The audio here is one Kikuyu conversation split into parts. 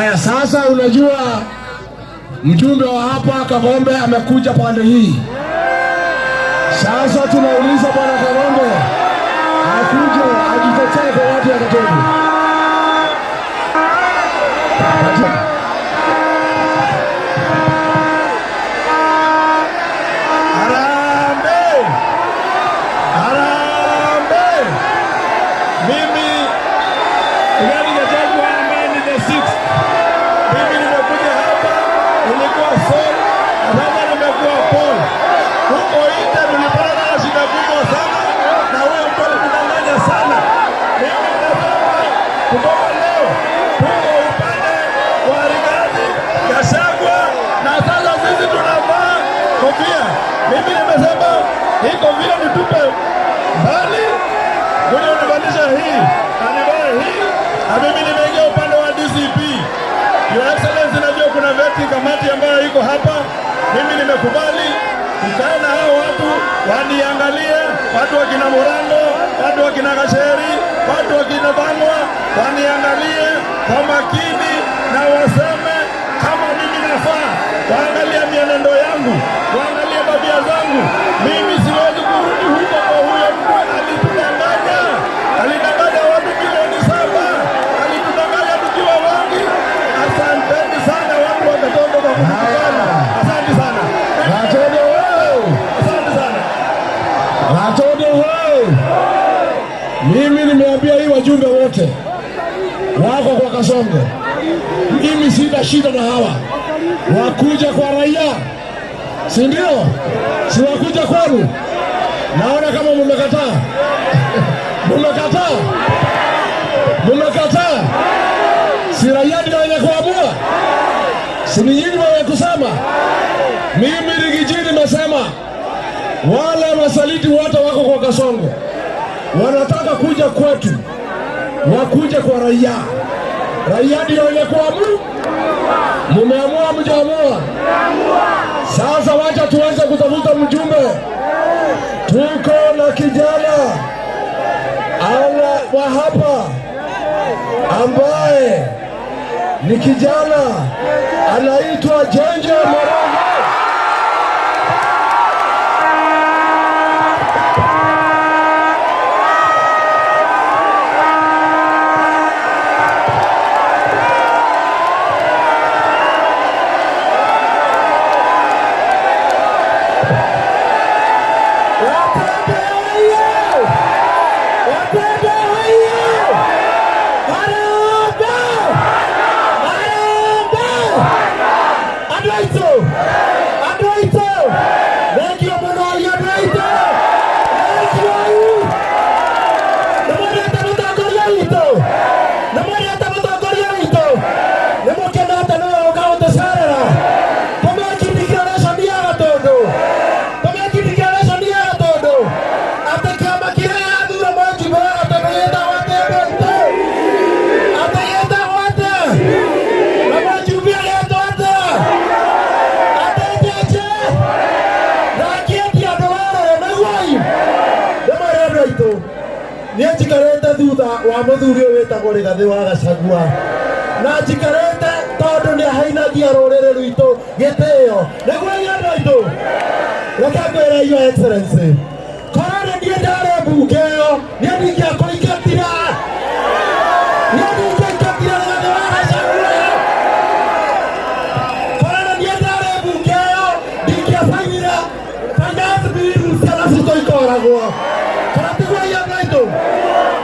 Haya, sasa unajua mjumbe wa hapa Kagombe amekuja pande hii. Sasa tunauliza bwana Kagombe akuje ajitetee kwa watu ya Gatundu. Harambee! Harambee! Mimi Rigathi Gachagua ambaye ni the sixth. Mimi nimekuja hapa, nilikuwa Saul na sasa nimekuwa Paul. Huko nje tulipata na shida kubwa sana, na huyo mtu alitudanganya sana. Mimi nasema kutoka leo tuko upande wa Rigathi Gachagua, na sasa sisi tunavaa kofia. Mimi nimesema hii kofia nitupe mbali, kuja univalisha hii na nivae hii, na mimi nimeingia upande wa DCP. Your Excellency, najua kuna vetting kamati ambayo iko hapa. Mimi nimekubali kukaa na hao watu waniangalie, watu wakina Murango, watu wakina Gacheri, watu wakina Thang'wa, waniangalie kwa makini na waseme kama mimi nafaa, waangalie mienendo yangu, waangalie tabia zangu. Mimi siwezi kurudi huko kwa huyo mtu alitudanganya, alidanganya watu bilioni 7, alitudanganya tukiwa wengi. Asanteni sana watu wa Gatundu kwa kutukana. Asante sana, Gatundu wewe! Asante sana. Gatundu wewe! Mimi nimeambia hii wajumbe wote wako kwa Kasongo, mimi sina shida na hawa, wakuja kwa raia, si ndio? Si wakuja kwenu? Naona kama mumekataa, mumekataa, mumekataa. Si raia ndio wenye kuamua? Si ni nyinyi wenye kusema? Mimi Riggy G nimesema wale wasaliti wote wako kwa Kasongo wanataka kuja kwetu, wakuje kwa raia. Raia ndio wenye kuamua. Mumeamua mjaamua? Sasa wacha tuanze kutafuta mjumbe. Tuko na kijana ana wa hapa ambaye ni kijana anaitwa Njenje Morongo. Wapende oye! Wapende oye! Harambee! Harambee! Andũ aitũ! Andũ aitũ! Thengiũ mũno andũ aitũ! Thengiũ! Nĩ mwendete mũtongoria witũ? Nĩ mwendete mũtongoria witũ? Nĩ mũkenete nĩwe ũka gũtũcerera? Tũmeki declaration ya Gatũndũ. Tũmeki declaration ya Gatũndũ. Atĩ kĩama kĩrĩa gĩgathura mũjumbe wa Gatũndũ gĩtagwo atĩa, andũ aitũ? Atĩ gĩtagwo atĩa? Na mũjumbe agetwo atĩa? Atĩ Njenje? Na akĩendia andũ werũrũ nĩguo-ĩ? Nĩ mwĩre andũ aitũ, niĩ njikarĩte thutha wa mũthuri ũyũ wĩtagwo Rigathĩ wa Gachagua, na njikarĩte tondũ nĩ aheinagia rũrĩrĩ rwitũ gĩtĩo, nĩguo inyuĩ andũ aitũ. Reke ngwĩre, Your Excellency, korwo nĩ niĩ ndarĩ mbunge ĩyo, niĩ ndingĩakũingatira, niĩ ndingĩaingatira Rigathĩ wa Gachagua. Korwo nĩ niĩ ndarĩ mbunge ĩyo, ndingĩacainire finance bill, ciana citũ ikoragwo kana tiguo, inyuĩ andũ aitũ?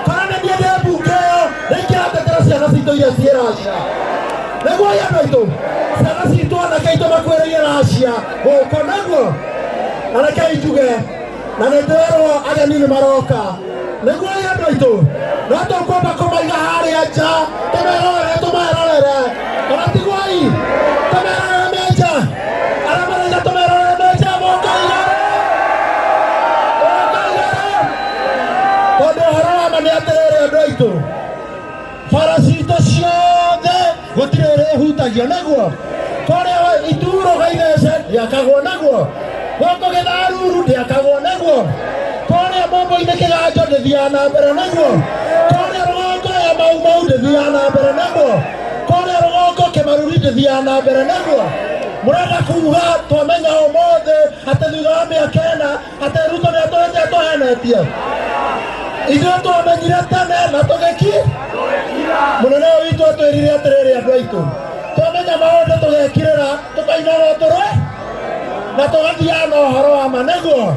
Korwo nĩ niĩ ndĩ mbunge ĩyo, nĩingĩratetera ciana citũ iria ciĩ Russia, nĩguo inyuĩ andũ aitũ. Ciana citũ, anake aitũ makuĩrĩire Russia gũkũ, nĩguo. Na reke njuge, na nĩ ndĩrwo ageni nĩ maroka, nĩguo inyuĩ andũ aitũ, no tũkwamba kũmaiga harĩa nja tũmerorere, tũmerorere, kana tiguo? I tũmerorere me nja, arĩa maraiga tũmerorere me nja, moka igũrũ, moka igũrũ, tondũ ũhoro wa ma nĩ atĩrĩrĩ, andũ aitũ, bara citũ ciothe gũtirĩ ĩrĩ ĩhutagio, nĩguo. Kũrĩa ituro gaithece ndĩakagwo, nĩguo. Gũkũ Gĩtharuru ndĩakagwo, nĩguo. Kũrĩa Mombo-inĩ kĩganjo ndĩthiaga na mbere, nĩguo. Kũrĩa rũgongo ya Mau Mau ndĩthiaga na mbere, nĩguo. Kũrĩa rũgongo. Tũtithiaga na mbere nĩguo mũrenda kuga twamenya ũmũthĩ atĩ thutha wa mĩaka 4 atĩ Ruto nĩ atũhĩte atũhenetie. Ithuĩ twamenyire tene na tũgĩki mũnene ũyũ witũ atwĩrire atĩrĩrĩ, andũ aitũ, twamenya maũndũ tũgekirĩra, tũkainaga ũtũrwe na tũgathiaga na ũhoro wa ma. Nĩguo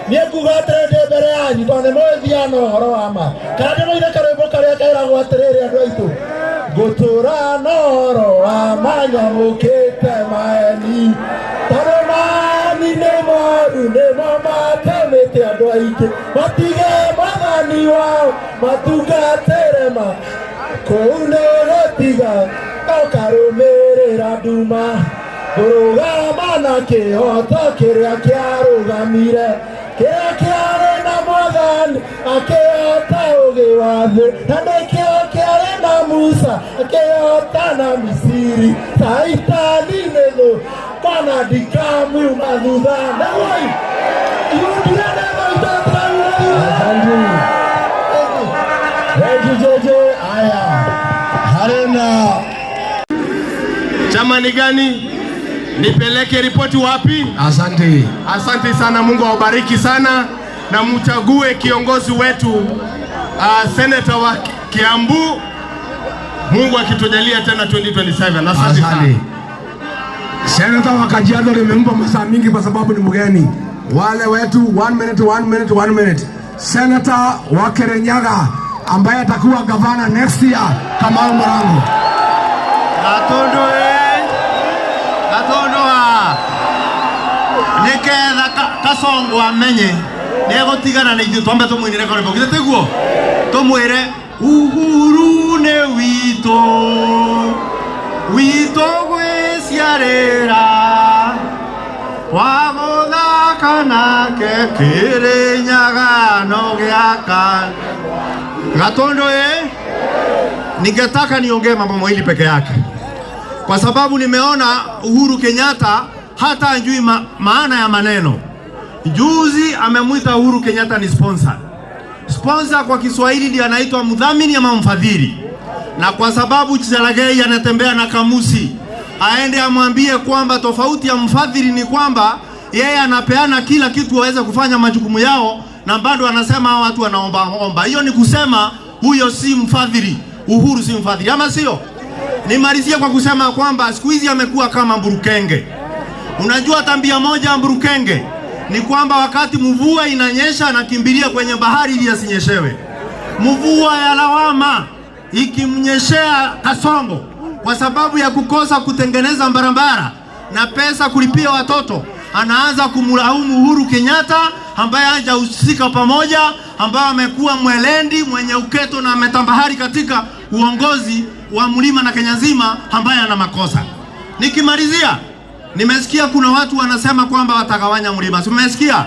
niĩ nguga atĩrĩ ndĩ mbere yanyu, tondũ nĩ mũĩ thiaga na ũhoro wa ma. Kana ndĩmũire karwĩmbo karĩa keragwo atĩrĩrĩ, andũ aitũ, ngũtũra na ũhoro wa ma nyamũkĩte maeni, tondũ maeni nĩ moru, nĩmo matũmĩte andũ aingĩ matige mwathani wao matungatĩre ma kũu nĩ gũtiga ũkarũmĩrĩra nduma. Kũrũgama na kĩhoto kĩrĩa kĩarũgamire, kĩrĩa kĩarĩ na mwathani akĩhota ũgĩ wa thĩ, na nĩkĩo kĩarĩ na Musa akĩhota na Misiri. Caitani nĩ thũ kona ndikamuuma thutha. Nĩguo irundire nĩ thũ itũ tũrauma thutha. Asante. Thank you, JJ. Aya. Harena. Chama ni gani? Nipeleke ripoti wapi? Asante. Asante sana, Mungu awabariki sana na mchague kiongozi wetu seneta wa Kiambu, Mungu akitujalia tena 2027. Asante sana. Asante. Seneta wa Kajiado nimempa masaa mingi kwa sababu ni mgeni. Wale wetu 1 minute, 1 minute, 1 minute. Seneta wa Kirinyaga ambaye atakuwa gavana next year, Kamau Murango. Gatundu ĩ, Gatundu a niketha Kasongo amenye nĩegũtigana na ithuĩ, twambe tũmũinĩre karwĩmbo, githĩ tiguo? Tũmwĩre uhuru nĩ witũ, witũ gwĩciarĩra wa gũthaka nake Kĩrĩnyaga no gĩaka. Gatundu ĩ, ningetaka niongee mambo mawili peke yake kwa sababu nimeona Uhuru Kenyatta hata hajui maana ya maneno. Juzi amemwita Uhuru Kenyatta ni sponsor. Sponsor kwa Kiswahili ndiye anaitwa mdhamini ama mfadhili, na kwa sababu Cherargei anatembea na kamusi, aende amwambie kwamba tofauti ya mfadhili ni kwamba yeye anapeana kila kitu waweze kufanya majukumu yao, na bado anasema hawa watu wanaomba omba. Hiyo ni kusema huyo si mfadhili. Uhuru si mfadhili, ama sio? Nimalizie kwa kusema kwamba siku hizi amekuwa kama mburukenge. Unajua tabia moja ya mburukenge ni kwamba wakati mvua inanyesha anakimbilia kwenye bahari ili asinyeshewe. Mvua ya lawama ikimnyeshea Kasongo kwa sababu ya kukosa kutengeneza barabara na pesa kulipia watoto, anaanza kumlaumu Uhuru Kenyatta ambaye hajahusika pamoja, ambaye amekuwa mwelendi mwenye uketo na ametambahari katika uongozi wa mlima na Kenya nzima, ambaye ana makosa. Nikimalizia, nimesikia kuna watu wanasema kwamba watagawanya mlima. Si mmesikia?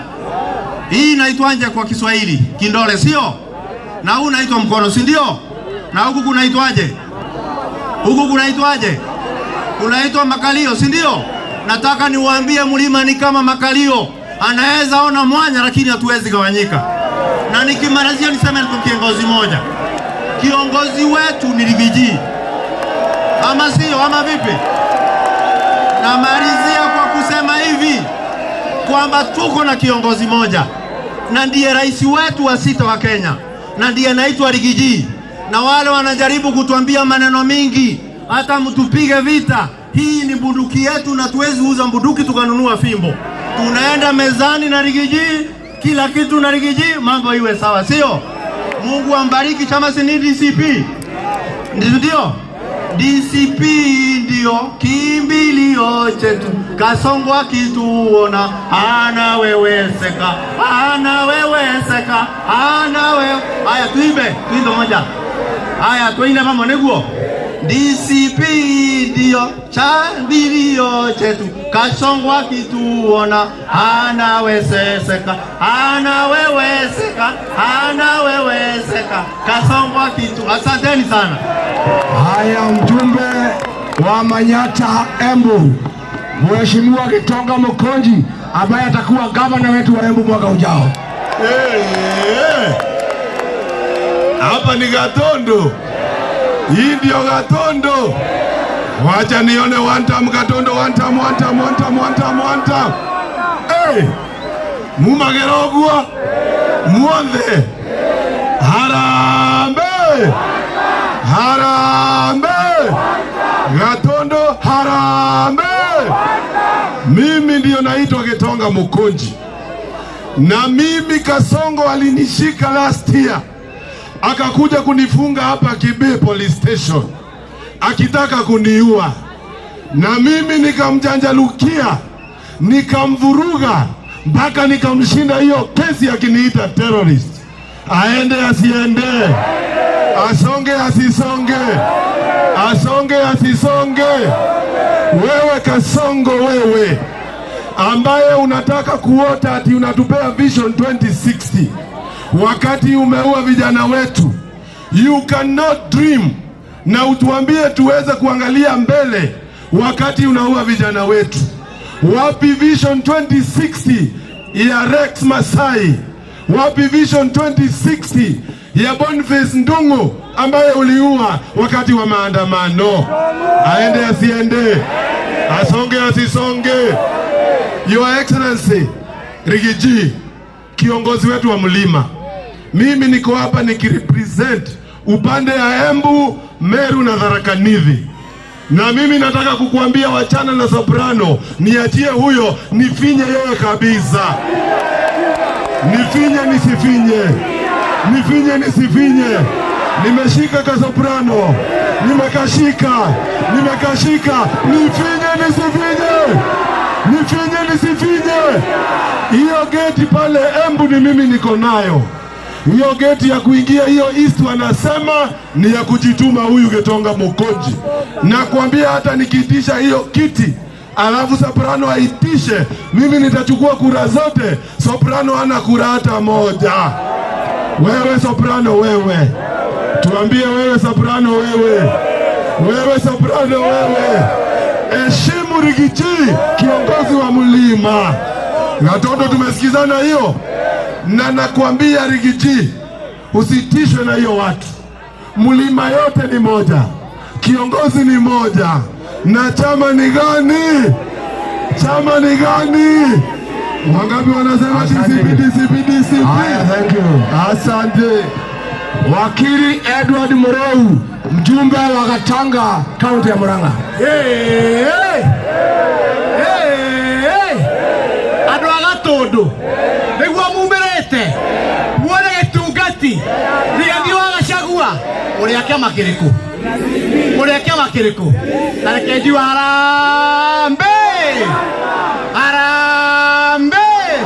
Hii inaitwaje kwa Kiswahili? Kindole, sio? Na huu unaitwa mkono, si ndio? Na huku kunaitwaje? Huku kunaitwaje? Kunaitwa makalio, si ndio? Nataka niwaambie mlima ni kama makalio, anaweza ona mwanya lakini hatuwezi gawanyika. Na nikimalizia niseme kwa kiongozi moja, kiongozi wetu ni Riggy G, ama sio? Ama vipi? Namalizia kwa kusema hivi kwamba tuko na kiongozi moja na ndiye rais wetu wa sita wa Kenya na ndiye anaitwa Riggy G. Na wale wanajaribu kutuambia maneno mingi, hata mtupige vita, hii ni bunduki yetu na tuwezi uza bunduki tukanunua fimbo. Tunaenda mezani na Riggy G, kila kitu na Riggy G, mambo iwe sawa, sio? Mungu ambariki chama si ni DCP, ndio DCP ndio kimbilio chetu. Kasongo akituona anaweweseka, anaweweseka, anawe. Haya, tuimbe, tuimbe moja. Haya, tuimbe pamoja niguo. DCP ndio chambilio chetu, Kasongo akituona anaweseseka, anaweweseka, anaweweseka, Kasongo akitu. Asanteni sana. Haya, mjumbe wa Manyata Embu, Mheshimiwa Gitonga Mukunji ambaye atakuwa gavana wetu wa Embu mwaka ujao. Hey, hapa ni Gatondo, hii ndio Gatondo. Wacha nione one time Gatundu, one time, one time, one time, one time, one time. Hey! Mumagera ũguo muothe. Harambee! Harambee! Gatundu harambee! Mimi ndiyo naitwa Gitonga Mukunji, na mimi Kasongo alinishika last year, akakuja kunifunga hapa Kibii Police Station akitaka kuniua, na mimi nikamjanjalukia, nikamvuruga mpaka nikamshinda hiyo kesi akiniita terrorist. Aende asiende, asonge asisonge, asonge asisonge. Wewe Kasongo, wewe ambaye unataka kuota ati unatupea Vision 2060 wakati umeua vijana wetu, you cannot dream na utuambie tuweze kuangalia mbele wakati unaua vijana wetu. Wapi Vision 2060 ya Rex Masai? Wapi Vision 2060 ya Boniface Ndung'u ambaye uliua wakati wa maandamano? Aende asiende, asonge asisonge. Your Excellency Riggy G, kiongozi wetu wa mlima, mimi niko hapa nikirepresent upande ya Embu, Meru na Tharaka Nithi, na mimi nataka kukuambia wachana na Soprano, niachie huyo, nifinye yeye kabisa, nifinye nisifinye, nifinye nisifinye. Nimeshika ka Soprano, nimekashika, nimekashika, nifinye nisifinye, nifinye nisifinye. Hiyo geti pale Embu ni mimi niko nayo. Hiyo geti ya kuingia hiyo East wanasema ni ya kujituma huyu Gitonga Mukunji. Nakwambia hata nikiitisha hiyo kiti alafu Soprano aitishe, mimi nitachukua kura zote. Soprano hana kura hata moja. Wewe Soprano, wewe tuambie, wewe Soprano, wewe wewe Soprano, wewe heshimu Riggy G, kiongozi wa mlima. Watoto tumesikizana hiyo, na nakwambia Riggy G, usitishwe na hiyo watu. Mlima yote ni moja, kiongozi ni moja, na chama ni gani? Chama ni gani? Wangapi wanasema DCP, DCP, DCP? Haya, thank you. Asante. Wakili Edward Mureu, mjumbe wa Gatanga, kaunti ya Murang'a. Hey, hey. Hey, hey. Andũ a Gatũndũ nĩguo mumĩrĩte muone gĩtungati Rigathi wa Gachagua ũrĩa kĩama kĩrĩkũ, ũrĩa kĩama kĩrĩkũ? Na reke njigue harambee, harambee.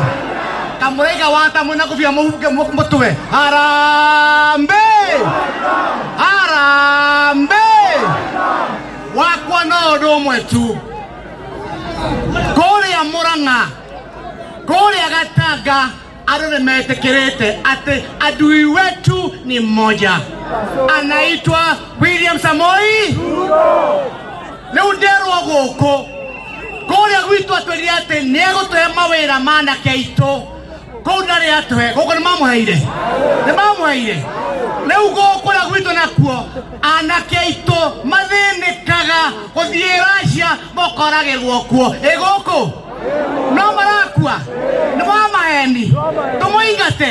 Kamũraiga wata mwĩna ngũbia mũtwe, harambee, harambee. Wakwa no ũndũ ũmwe tu, kũrĩa Murang'a, kũrĩa Gatanga, andũ nĩ metĩkĩrĩte atĩ adui wetu ni mmoja, anaitwa William Samoei. Rĩu nderwo gũkũ kũrĩa gwitũ atwĩrire atĩ nĩ egũtũhe mawĩra ma anake aitũ kũu ndarĩ atũhe, gũkũ nĩ mamũheire, nĩ mamũheire. Rĩu gũkũ kũrĩa gwitũ nakuo anake aitũ mathĩnĩkaga gũthiĩ Russia mokoragĩrwo kuo, ĩ gũkũ no marakua nĩ wa maheni, tũmũingate.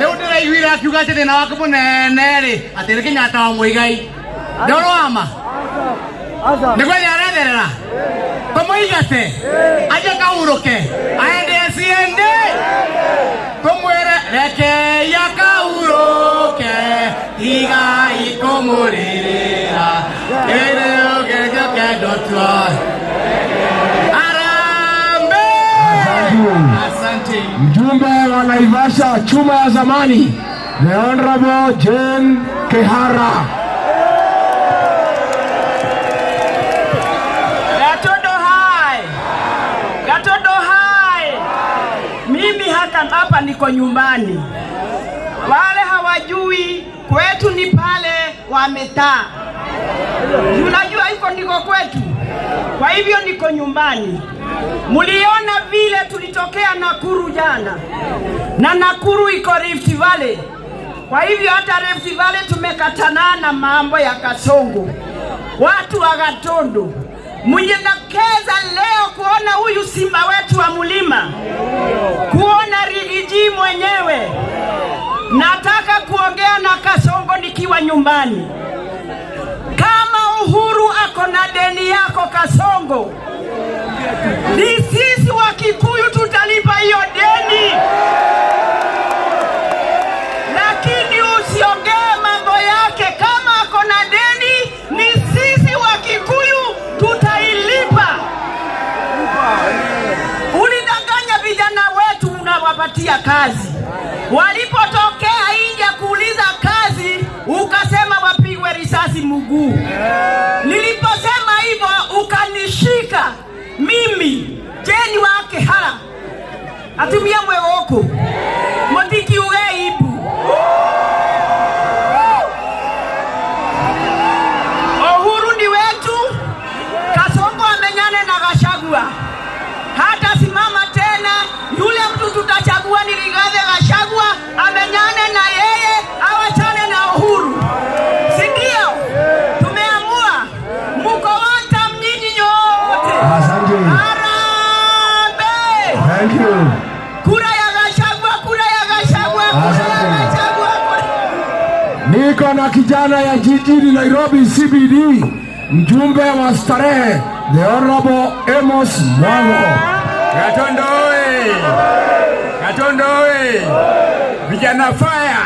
Rĩu ndĩraiguire akiuga atĩ thĩna wake mũnene rĩ atĩ nĩ Kenyatta wa Muigai, nĩ ũhoro wa ma, nĩguo nĩ aretherera, tũmũingate aje kahurũke aende asiende, tũmwĩre rekei akahurũke, tigai kũmũrĩrĩra kĩrĩũkĩkĩo tua. Harambee! Asante. Mjumbe wa Naivasha, chuma ya zamani, the Honorable Jane Kehara. Gatondo hai! Gatondo hai! Mimi hata hapa niko nyumbani. Wale hawajui kwetu ni pale wametaa. Tunajua iko ndiko kwetu. Kwa hivyo niko nyumbani. Mliona vile tulitokea Nakuru jana, na Nakuru iko Rift Valley. Kwa hivyo hata Rift Valley tumekatana na mambo ya Kasongo. Watu wa Gatundu, mjitokeza leo kuona huyu simba wetu wa mlima, kuona Riggy G mwenyewe. Nataka kuongea na Kasongo nikiwa nyumbani. Kama Uhuru ako na deni yako Kasongo, ni sisi wa Kikuyu tutalipa hiyo deni, lakini usiongee mambo yake. Kama ako na deni, ni sisi wa Kikuyu tutailipa. Ulidanganya vijana wetu, unawapatia kazi. Walipotokea nje kuuliza kazi, ukasema wapigwe risasi mguu. Niliposema hivyo ukanishika mimi Jane wa Kihara, atumia mwe gũkũ mũtikiuge ibu. Uhuru ni wetu. Kasongo amenyane na Gachagua, hata simama tena. Yule mtu tutachagua ni Rigathi Gachagua, amenyane na yeye, awachane na Uhuru, si ndio? Tumeamua, muko wantam nyinyi nyote. Asante. Harambee! Thank you. Kura ya Gachagua, kura ya Gachagua, kura ya Asante. Gachagua, kura. Niko na kijana ya jijini Nairobi CBD, mjumbe wa Starehe, the Honorable Amos Mwango. Gatundu oye! Gatundu oye! Vijana fire!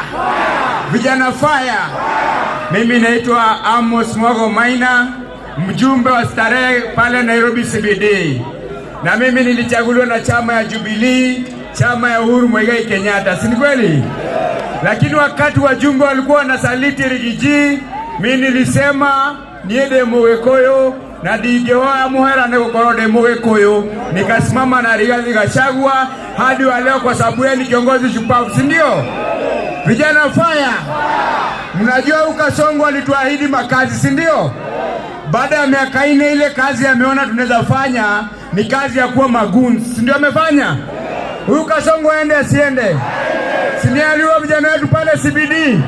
Vijana fire! Mimi naitwa Amos Mwago Maina, mjumbe wa Starehe pale Nairobi CBD, na mimi nilichaguliwa na chama ya Jubilee, chama ya Uhuru Muigai Kenyatta, si ni kweli? Lakini wakati wajumbe walikuwa wanasaliti Riggy G, mimi nilisema niĩ ndĩ Mũgĩkũyũ na ndingĩhoya mũhera nĩ gũkorwo ndĩ Mũgĩkũyũ. Nikasimama na Rigathi Gachagua hadi wa leo, kwa sababu yeye ni kiongozi shupavu, si ndio? Vijana fire! Mnajua huyu Kasongo alituahidi makazi, si ndio? Baada ya miaka 4 ile kazi ameona tunaweza fanya ni kazi ya kuwa magoons, si ndio amefanya? Huyu Kasongo aende asiende? Si ndio aliua vijana wetu pale CBD?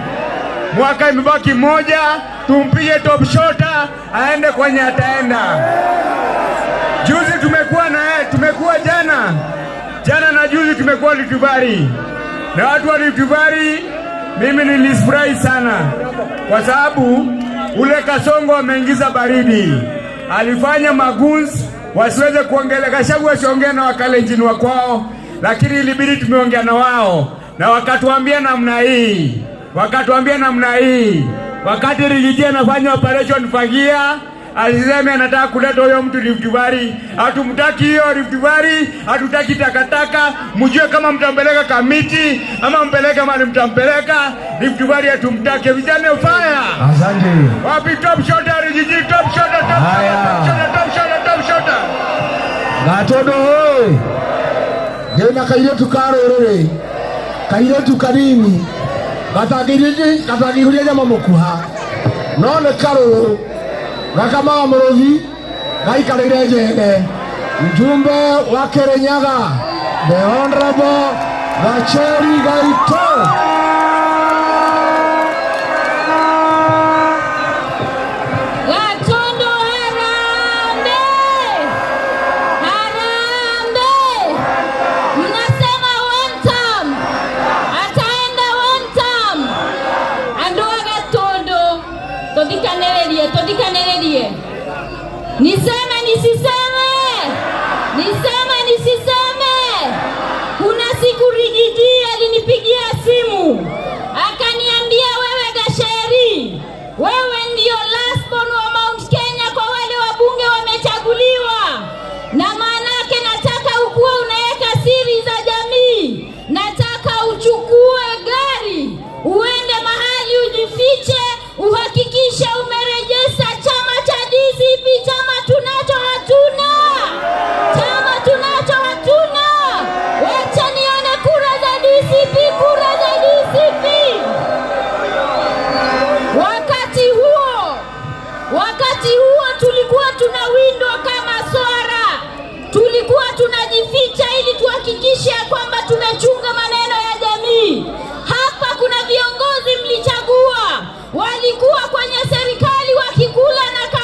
Mwaka imebaki moja, tumpige top shotter aende kwenye ataenda. Juzi tumekuwa na yeye, tumekuwa jana jana na juzi tumekuwa Rift Valley na watu wa Rift Valley, mimi nilifurahi sana kwa sababu ule Kasongo ameingiza baridi, alifanya magoons wasiweze kuongelea, Gachagua wasiongee na Wakalenjin wa kwao, lakini ilibidi tumeongea na wao na wakatuambia namna hii, wakatuambia namna hii, wakati Riggy G anafanya operation Fagia asiseme anataka kuleta huyo mtu Rift Valley. Hatumtaki hiyo Rift Valley, hatutaki takataka. Mjue kama mtampeleka Kamiti ama mpeleke mahali mtampeleka Rift Valley, hatumtaki. Vijana fire! Asante. Wapi top shotter Riggy G? Top shotter, top Haya. shotter, top shotter, top shotter. Gatundu oi. Ndĩna kairĩtu ka rũrĩrĩ, kairĩtu kanini gatangĩihuria nyama mũkuha, no nĩ karũrũ gakamaga mũrũthi gaikarĩire njene. Mjumbe wa Kirinyaga, the Honorable Gacheri Gaito. Gatundu harambee! Harambee! Mnasema one term. Ataenda one term. Andũ a Gatundu tuthikanĩrĩrie, tuthikanĩrĩrie. Niseme nisiseme? Niseme nisiseme? Kuna siku Riggy G alinipigia simu akaniambia, wewe Gacheri, wewe ndio last born wa Mount Kenya kwa wale wabunge wamechaguliwa, na maanake nataka ukuwe unaweka siri za jamii. Nataka uchukue gari uende mahali ujifiche, uhakikishe umerejesha chama cha DCP. Chama tunacho hatuna? Chama tunacho hatuna? Wacha nione kura za DCP, kura za DCP. Wakati huo tulikuwa tunawindwa kama swara, tulikuwa tunajificha ili tuhakikishe ya kwamba tumechunga maneno ya jamii. Hapa kuna viongozi mlichagua, walikuwa kwenye serikali wakikula na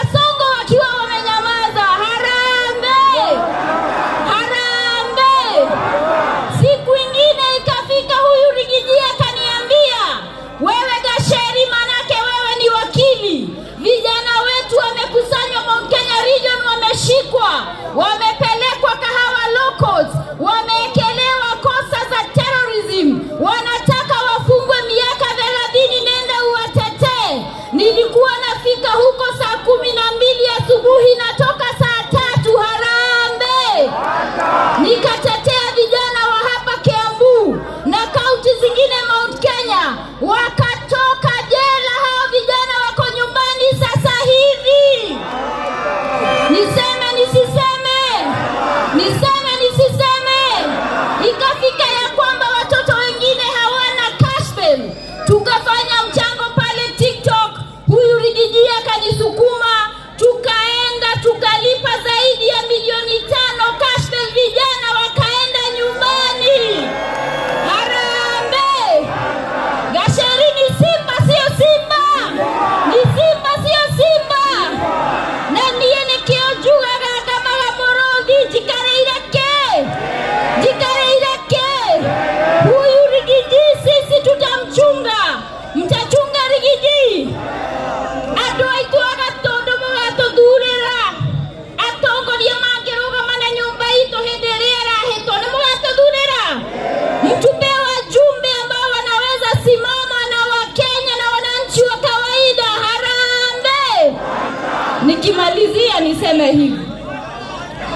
Nikimalizia niseme hivi,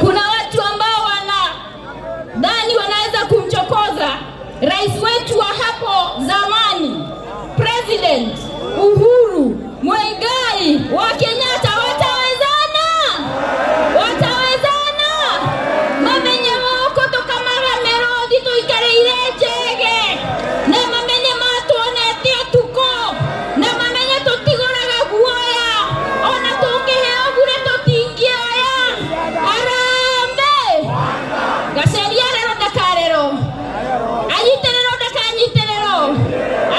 kuna watu ambao wanadhani wanaweza kumchokoza rais wetu wa hapo zamani, President Uhuru Muigai wa Kenyatta. Watawezana? Watawezana? Mamenye gũkũ tũkamaga mĩrũthi tũikarĩire njege, na mamenye matuonete ũtukũ, na mamenye tũtigũraga guoya, ona tũngĩheo bure tũtingĩoya. Harambee! Gaceria rero ndakarero, anyitĩrĩrwo ndakanyitĩrĩrwo.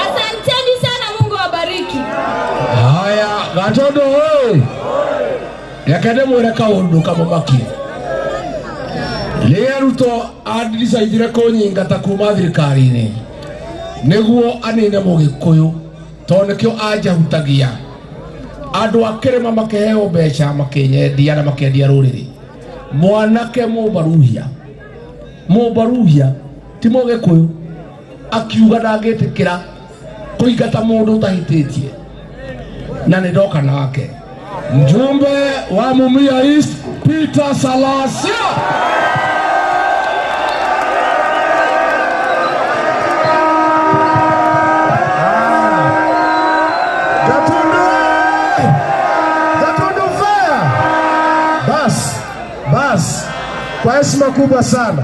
Asanteni sana, Mungu awabariki. Haya, Gatundu oi, reke ndĩmwĩre kaũndũ kamũmakie. Rĩrĩa Ruto andicaidire kũnyingata kuma thirikari-inĩ nĩguo anine Mũgĩkũyũ, tondũ nĩkĩo anjahutagia, andũ a kĩrĩma makĩheo mbeca, makĩnyendia na makĩendia rũrĩrĩ. Mwanake Mũmbaruhia, Mũmbaruhia ti Mũgĩkũyũ, akiuga ndangĩtĩkĩra kũingata mũndũ ũtahĩtĩtie, na nĩ ndoka nake, mjumbe wa Mumia East, Peter Salasia. Gatundu! Gatundu fire! Bas, bas, kwa heshima kubwa sana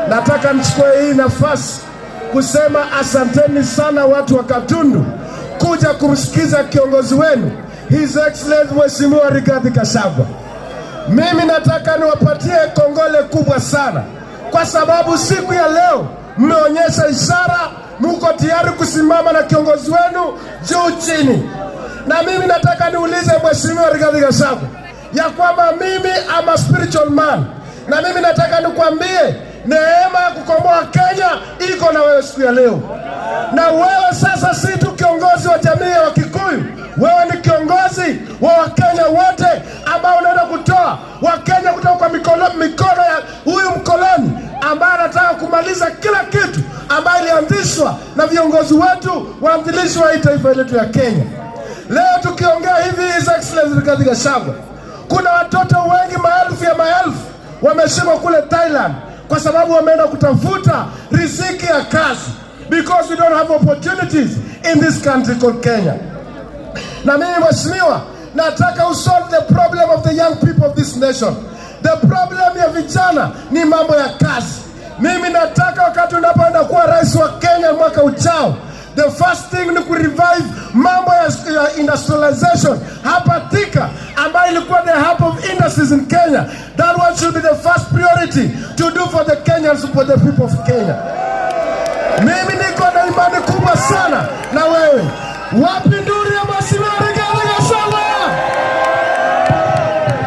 nataka nichukue hii nafasi kusema asanteni sana watu wa Gatundu kuja kumsikiza kiongozi wenu, His Excellency Mheshimiwa Rigathi Gachagua. Mimi nataka niwapatie kongole kubwa sana kwa sababu siku ya leo mmeonyesha ishara muko tayari kusimama na kiongozi wenu juu chini. Na mimi nataka niulize Mheshimiwa Rigathi Gachagua ya kwamba mimi am a spiritual man, na mimi nataka nikwambie neema ya kukomboa Kenya iko na wewe siku ya leo. Na wewe sasa si tu kiongozi wa jamii ya Wakikuyu, wewe ni kiongozi wa Wakenya wote ambao unaenda kutoa Wakenya kutoka kwa mikono ya huyu mkoloni ambaye anataka kumaliza kila kitu ambayo ilianzishwa na viongozi wetu waanzilishi wa hii taifa letu ya Kenya. Leo tukiongea hivi, His Excellency Rigathi Gachagua, kuna watoto wengi, maelfu ya maelfu wameshikwa kule Thailand kwa sababu wameenda kutafuta riziki ya kazi, because we don't have opportunities in this country called Kenya. Na mimi mheshimiwa, nataka usolve the problem of the young people of this nation. The problem ya vijana ni mambo ya kazi. Mimi nataka wakati unapoenda kuwa rais wa Kenya mwaka ujao, the first thing ni kurevive mambo ya industrialization hapa Thika, ambayo ilikuwa the hub of industries in Kenya. That one should be the first priority to do for the Kenyans, for the people of Kenya. Mimi niko na imani kubwa sana na wewe. Wapi nduru ya mheshimiwa?